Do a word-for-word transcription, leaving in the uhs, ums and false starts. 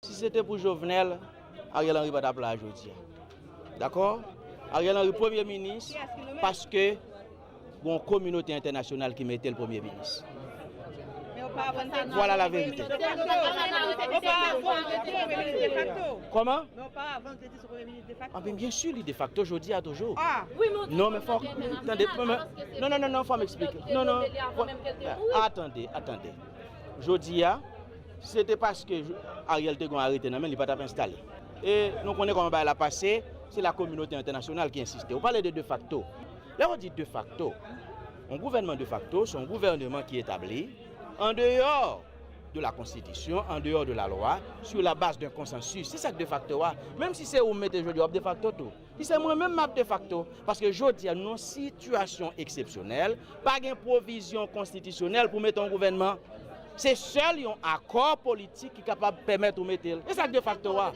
Si se te pou Jovenel, Ariel Henry pa t ap la jodi a. Dakò? Ariel Henry premye minis paske gon kominote entènasyonal ki mete l premye minis. Voilà la vérité. Kòman? Anben, byen si, li defakto jodi a toujou. Non, men fòk, tande, non, non, non, non, fò m eksplike. Non, non, atande, atande. Jodi a, si se te paske Ariel te gon arete nan men, li pa t ap enstale. E nou konnen kòman bagay la pase, se la kominote entènasyonal ki ensiste. Ou pale de defakto. Lè ou di defakto, yon gouvènman defakto, se yon gouvènman ki etabli an deyò de la konstitisyon, an deyò de la lwa, sur la base d'un consensus. Se sa k defakto a. Menm si se ou m mete jodi a, w ap defakto tou. Si se mwen menm, m ap defakto. Paske jodi a, nou nan yon sitiyasyon eksepsyonèl, pa gen pwovizyon konstitisyonèl pou mete yon gouvènman. Se sèl yon akò politik ki kapab pèmèt ou mete l. E sa k defakto a.